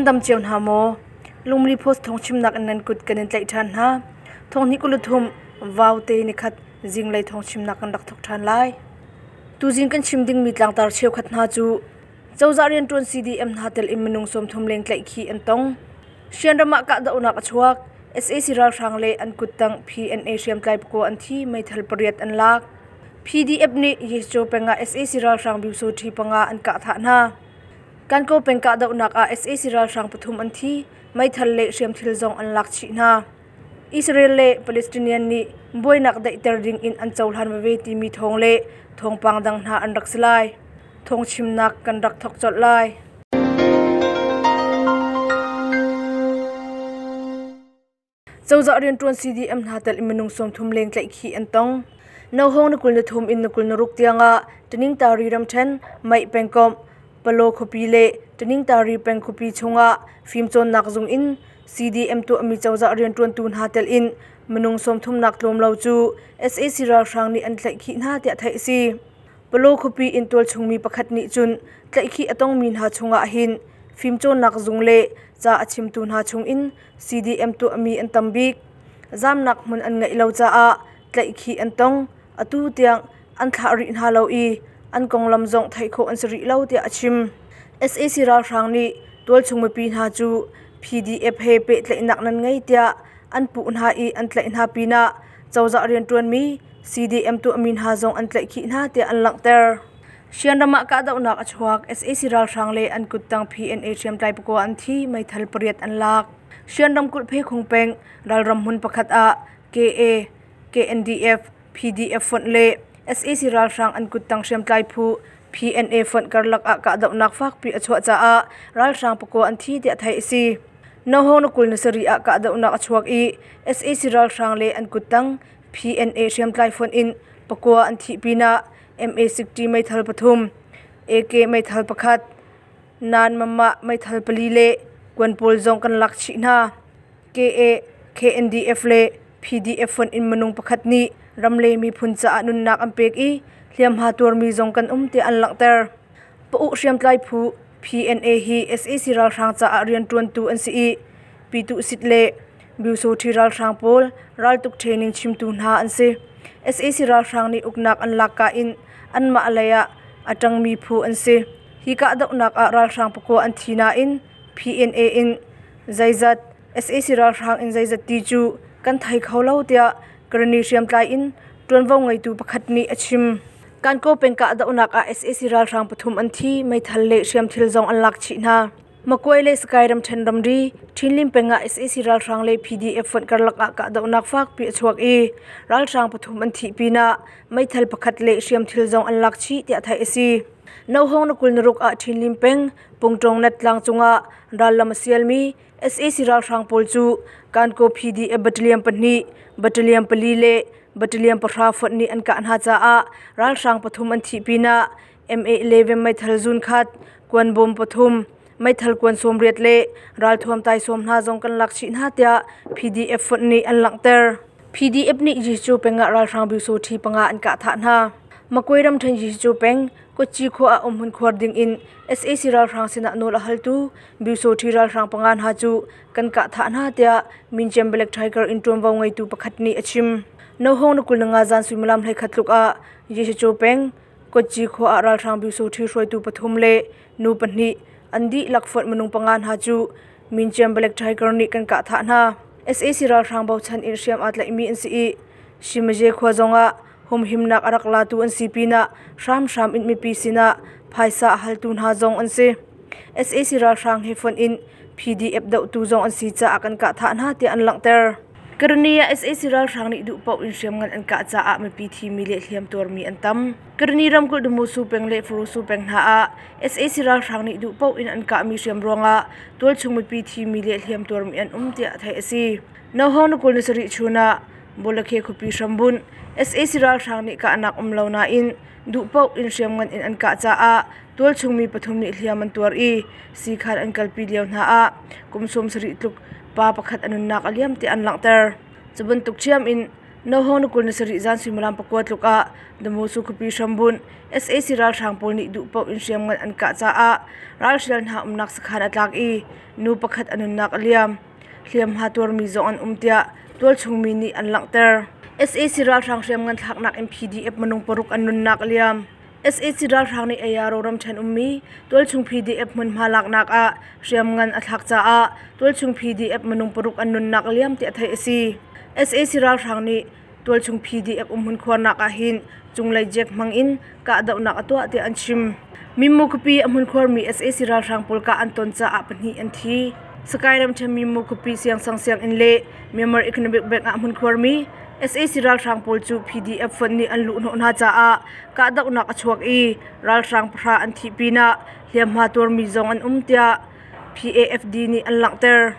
dam cio hna maw? Lungmili Post thawngchimnak in nan kut kan in tlaih ṭhan hna. Thawng 23 Vaute nikhat zinglei thawngchimnak kan rak thawk ṭhan lai. Tuzing kan chim dingmi tlangtar cheukhat hna cu cozah rianṭuan CDM hna tel in minung 30 leng tlaihkhih an tong. Hrianram ah kahdohnak a chuak. Sac ralhrang le an kuttang PNA hriamtlai pakua an thi, meithal pariat an lak. PDF nih Yesjo peng ah sac ralhrang Byusawṭhi panga an kah thah hna. Kankaw peng kahdohnak ah sac ralhrang pathum an thi, meithal le hriamthil zong an lak chih hna. Israel le Palestinian nih buainak daihter ding in an cohlan veve timi thawng le thawngpang dang hna an rak si lai. Thawngchimnak kan rak thawk colh lai. Cozah rianṭuan CDM hna telh in minung 30 leng tlaihkhih an tong. Nohawng ni 23 in ni 26 tiangah Taningtari ramṭhen, Maih pengkomh, Palaw khuapi le Taningtari peng khuapi chungah fimcawnnak zung in CDM tuahmi cozah rianṭuantu hna telh in minung 30 nak tlawm lo cu sac ralhrang nih an tlaihkhih hna tiah theih a si. Palaw khuapi in tualchungmi pakhat nih cun tlaihkhih a tongmi hna chungah hin fimcawnnak zung le ca a chimtu hna chungin CDM tuahmi an tam bik. Zamnak hmun an ngeih lo caah tlaihkhih an tong. Atu tiang an thlah rih hna lo i an konglam zong theih khawh an si rih lo tiah a chim. Sac ralhrang nih tualchung mipi hna cu PDF he pehtlaihnak nan ngei tiah an puh hna i an tlaih hna pinah cozah rianṭuanmi CDM tuahmi hna zong an tlaihkhih hna tiah an langhter. Hrianram ah kahdohnak a chuak. Sac ralhrang le an kuttang PNA hriamtlai pakua an thi, meithal pariat an lak. Hrian ramkulh Phekhung peng ralram hmun pakhat ah KA, KNDF, PDF fonh le sac ralhrang an kuttang hriamtlai phu PNA fonh karlak ah kahdohnak fakpi a chuah caah ralhrang pakua an thi tiah theih a si. Nohawng na 27 ah kahdohnak a chuak i sac ralhrang le an kuttang PNA hriamtlai fonh in pakua an thih pinah MA60 meithal pathum, AK meithal pakhat, Nan Mamah meithal pali le kuan pawl zong kan lak chih hna. KA, KNDF le PDF fonh in minung pakhat nih ram le miphun caah nunnak an pek i hliamhma tuarmi zong kan um tiah an langhter. Pa-uh hriamtlai phu PNA hi sac ralhrang caah rianṭuantu an si i Pyituhsit le Byusawṭhi ralhrang pawl raltuk training chimtu hna an si. Sac ralhrang nih uknak an lak ka in anmah lei ah a ṭangmi phu an si. Hi kahdohnak ah ralhrang pakua an thi nain PNA in zeizat, sac ralhrang in zeizat ti cu kan thei kho lo tiah Karenni hriamtlai in ṭuanvo ngeitu pakhat nih a chim. Kankaw peng kahdohnak ah sac ralhrang pathum an thi, meithal le hriamthil zong an lak chih hna. Makuai le Sky ramṭhen ramri Ṭhinlim peng ah sac ralhrang le PDF fonh karlak ah kahdohnak fakpi a chuak i ralhrang pathum an thih pinah meithal pakhat le hriamthil zong an lak chih tiah theih a si. Nohawng na 26 ah Ṭhinlim peng Pungṭawng Nat tlang cungah rallam a sialmi sac ralhrang pawl cu Kankaw PDF battalion pahnih, battalion pali le battalion pahra fonh nih an kah hna caah ralhrang pathum an thih pinah MA11 meithal zun khat, kuan bawm pathum, meithal kuan 80 le ralthuam taisawm hna zong kan lak chih hna tiah PDF fonh nih an langhter. PDF nih Jesuh peng ah ralhrang Byusawṭhi panga an kah thah hna. Makwe ramṭhen Jesuh peng Kutci khua ah umhmun khuar ding in sac ralhrang sinah nawl a haltu Byusawṭhi ralhrang panga hna cu kan kah thah hna tiah Minchem Black Tiger in ṭuanvo ngeitu pakhat nih a chim. Nohawng na 25 zan suimilam 11 tluk ah Jesuh peng Kutci khua ah ralhrang Byusawṭhi hruaitu pathum le nu pahnih an dihlak fonh minung panga hna cu Minciam Black Tiger nih kan kah thah hna. Sac ralhrang bochan in hriam aa tlaihmi an si i Shimaje khua zongah humhimnak a rak latu an si pinah hramhram in mipi sinah phaisa a haltu hna zong an si. Sac ralhrang he fonh in PDF dohtu zong an si caah kan kah thah hna tiah an langhter. Karenni ah sac ralhrang nih duh paoh in hriamngan an kah caah mipi thimi le hliam tuarmi an tam. Karenni ramkulh Dumusu peng le Furusu peng hna ah sac ralhrang nih duh paoh in an kahmi hriam ruangah tualchung mipi thimi le hliam tuarmi an um tiah theih a si. Nohawng na 27 chun ah Bawlakhe khuapi hrambunh sac ralhrang nih kahnak um lo nain duh paoh in hriamngan in an kah caah tualchung mi pathum nih hliam an tuar i siikhan an kalpi lio hna ah kum 70 tluk pa pakhat a nunnak a liam tiah an langhter. Cu bantuk ṭhiam in Nohawng ni 27 zan suimilam 9 tluk ah Damosu khuapi hrambunh sac ralhrang pawl nih duhpaoh in hriamngan an kah caah ralhrial hna umnak sakhan a tlak i nu pakhat a nunnak a liam. Hliamhma tuarmi zong an um tiah tualchung mi nih an langhter. Sac ralhrang hriamngan thlaknak in PDF minung paruk an nunnak a liam. Sac ralhrang nih Ayaro ramṭhen ummi tualchung PDF hmunhma laknak ah hriamngan a thlak caah tualchung PDF minung paruk an nunnak a liam tiah theih a si. Sac ralhrang nih tualchung PDF umhmun khuarnak ah hin cunglei jek hmang in kahdohnak a tuah tiah an chim. Mimmu khuapi a hmun khuarmi sac ralhrang pawl kah an ton caah pahnih an thi. Sakai ramṭhen Mimmu khuapi siangsang sianginn le Myanmar Economic Bank ah hmun khuarmi sac ralhrang pawl cu PDF fonh nih an luhhnawh hna caah kahdohnak a chuak i ralhrang pahra an thih pinah hliamhma tuarmi zong an um tiah PAFD nih an langhter.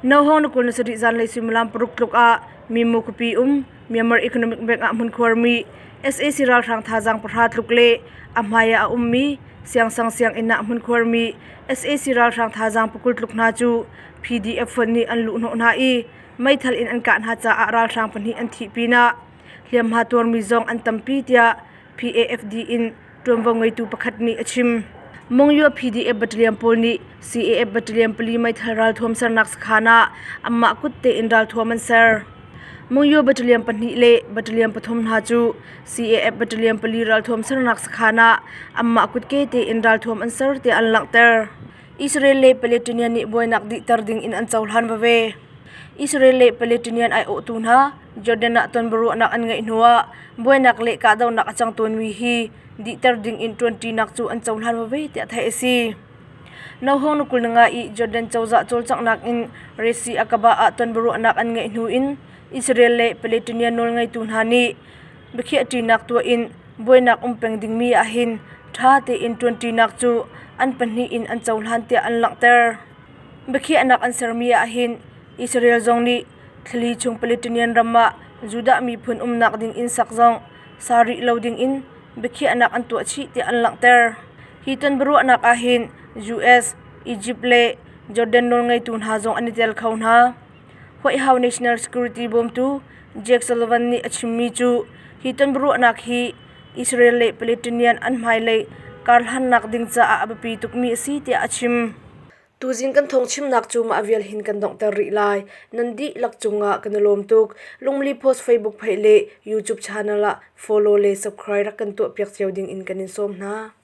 Nohawng na 27 zanlei suimilam 6 tluk ah Mimu khuapi um Myanmar Economic Bank ah hmunkhuarmi sac ralhrang thazaang pahra tluk le a hmai ah a ummi siangsang sianginn ah hmunkhuarmi sac ralhrang thazaang pakul tluk hna cu PDF fonh nih an luhhnawh hna i meithal in an kah hna caah ralhrang pahnih an thih pinah hliamhma tuarmi zong an tampi tiah PAFD in ṭuanvo ngeitu pakhat nih a chim. Monywa PDF battalion pawl nih CAF battalion pali meithal ralthuam sernak sakhan ah anmah kut tein ralthuam an ser. Monywa battalion pahnih le battalion pathum hna cu CAF battalion pali ralthuam sernak sakhan ah anmah kutke tein ralthuam an ser tiah an langhter. Israel le Palestinian nih buainak dihter ding in an cohlan veve. Israel le Palestinian aiawhtu hna Jordan ah tonbiaruahnak an ngeih hnuah buainak le kahdohnak a cang tawnmi hi dihter dingin ṭuanṭinak cu an cohlan veve tiah theih a si. Nohawng na 25 i Jordan cozah cawlcanghnak in Resi Aqaba ah tonbiaruahnak an ngeih hnu in Israel le Palestinian nawlngeitu hna nih biakhiahṭinak tuah in buainak um peng dingmi ahhin ṭha tein ṭuanṭinak cu an pahnih in an cohlan tiah an langhter. Biakhiahnak an sermi ahhin Israel zong nih Thlali chung Palestinian ram ah Judah miphun umnak ding inn sak zong sa rih lo ding in biakhiahnak an tuah chih tiah an langhter. Hi tonbiaruahnak ahhin US, Egypt le Jordan nawlngeitu hna zong an i tel kho hna. White House National Security bawmtu Jake Sullivan nih a chimmi cu hi tonbiaruahnak hi Israel le Palestinian an hmailei karhlannak ding caah a biapi tukmi a si tiah a chim. Tuzing kan thawngchimnak cu mah vial hin kan donghter rih lai. Nan dihlak cungah kan i lawm tuk. Lungmli Post Facebook page le YouTube channel ah follow le subscribe rak kan tuahpiak cio ding in kan in sawm hna.